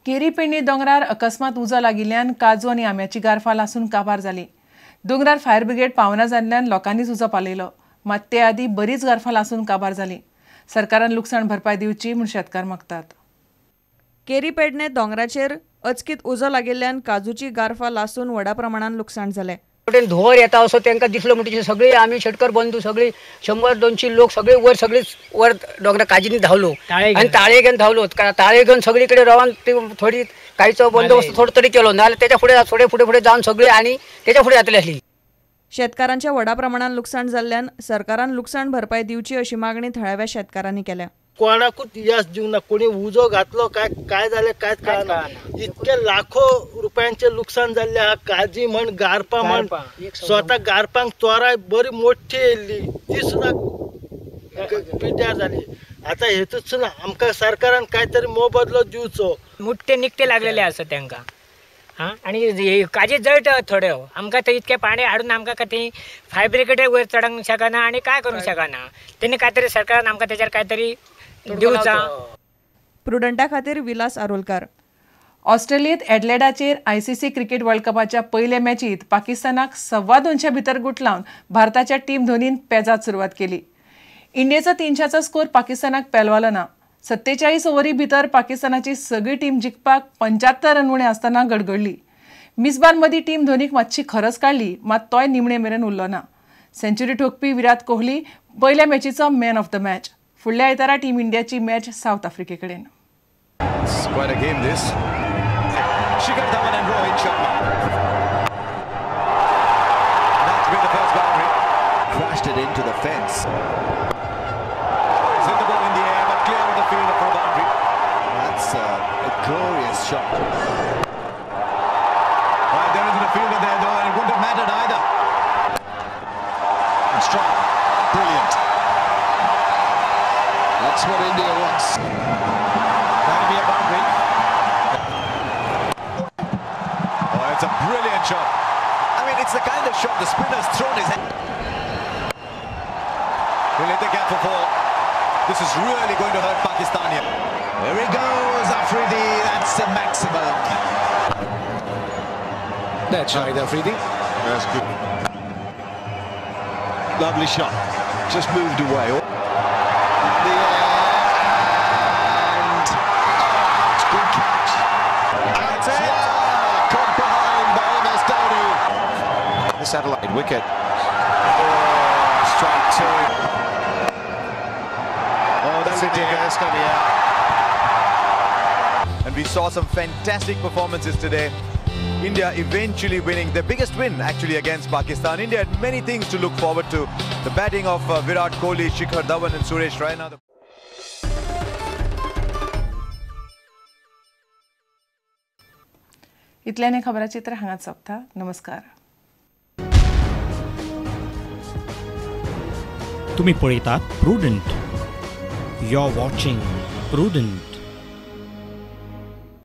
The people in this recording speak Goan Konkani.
केरी पेडणे दोंगरार अकस्मात उजो लागिल्ल्यान काजू आनी आंब्याची गारफां लासून काबार जाली. दोंगरार फायर ब्रिगेड पावना जाल्ल्यान लोकांनीच उजो पालयलो. मात ते आदीं बरीच गारफां लासून काबार जाली. सरकारान लुकसाण भरपाय दिवची म्हूण शेतकार मागतात. केरी पेडणे दोंगराचेर अचकीत उजो लागिल्ल्यान काजूची गारफां लासून व्हडा प्रमाणान लुकसाण जालें. वटेन धुंवर येता असो तांकां दिसलो म्हणटकीर सगळी आमी शेतकर बंधू सगळी 100-200 लोक सगळे वर सगळे वर दोंगरा काजींनी धांवलो आनी ताळे घेवन धांवलो. ताळे घेवन सगळी कडेन रावन ती थोडी काळीचो बंदोबस्त थोडो तरी केलो, नाजाल्यार तेच्या फुडें थोडे फुडें फुडें जावन सगळे आनी तेच्या फुडें जातली आसली. शेतकारांच्या व्हडा प्रमाणान लुकसाण जाल्ल्यान सरकारान लुकसाण भरपाय दिवची अशी मागणी थळाव्या शेतकारांनी केल्या. कोणाकूच यश दिवंक ना, कोणी उजो घातलो काय काय जालें कांयच कळना. इतके लाखो रुपयांचे लुकसाण जाल्लें आहा. काजी म्हण गारपां म्हण स्वता गारपांक चोराय बरी मोठी येयल्ली ती सुद्दां पिड्ड्यार जाली. आतां हेतूंतसून आमकां सरकारान काय तरी मोबदलो दिवचो. मुट्टे निकटे लागलेले आसा तांकां. हां, आनी काजी जळटा थोड्यो. आमकां थंय इतकें पाणी हाडून आमकां थंय फायर ब्रिगेडय वयर चडोंक शकना आनी काय करूंक शकना. तेणी काय तरी सरकारान आमकां तेजेर काय तरी दिवचा. प्रुडंटा खातीर विलास आरोलकार. ऑस्ट्रेलियेंत एडलेडाचेर आयसीसी क्रिकेट वर्ल्ड कपाच्या पयल्या मॅचीत पाकिस्तानाक 225 भितर गुटलावन भारताच्या टीम धोनीन पेजात सुरवात केली. इंडियेचो 300चो स्कोर पाकिस्तानाक पेलवालो ना. 47 ओव्हरी भितर पाकिस्तानाची सगळी टीम जिखपाक 75 रन उणे आसतना गडगडली. मिसबान मदीं टीम धोनीक मातशी खरस काडली, मात तोय निमणे मेरेन उरलो ना. सेंच्युरी ठोकपी विराट कोहली पयल्या मॅचीचो मॅन ऑफ the match. फुडल्या आयतारा टीम इंडियाची मॅच सावथ आफ्रिके कडेन. That's what India wants. That'll be a boundary. Oh, it's a brilliant shot. I mean, it's the kind of shot the spinner's thrown his hand. He'll hit the gap for 4. This is really going to hurt Pakistan here. There he goes, Afridi. That's the maximum. That's right, Afridi. That's good. Lovely shot. Just moved away. The end. Oh, good catch. That's it. Yeah, caught behind by MS Dhoni. The satellite wicket. Oh, strike 2. Oh, that's it. That's going to be out. And we saw some fantastic performances today. India eventually winning their biggest win actually against Pakistan. India had many things to look forward to. The batting of Virat Kohli, Shikhar Dhawan and Suresh Raina. इतल्याने खबराचित्र हांगाच सोंपता. नमस्कार. तुम्ही पळयतात Prudent. You are watching Prudent.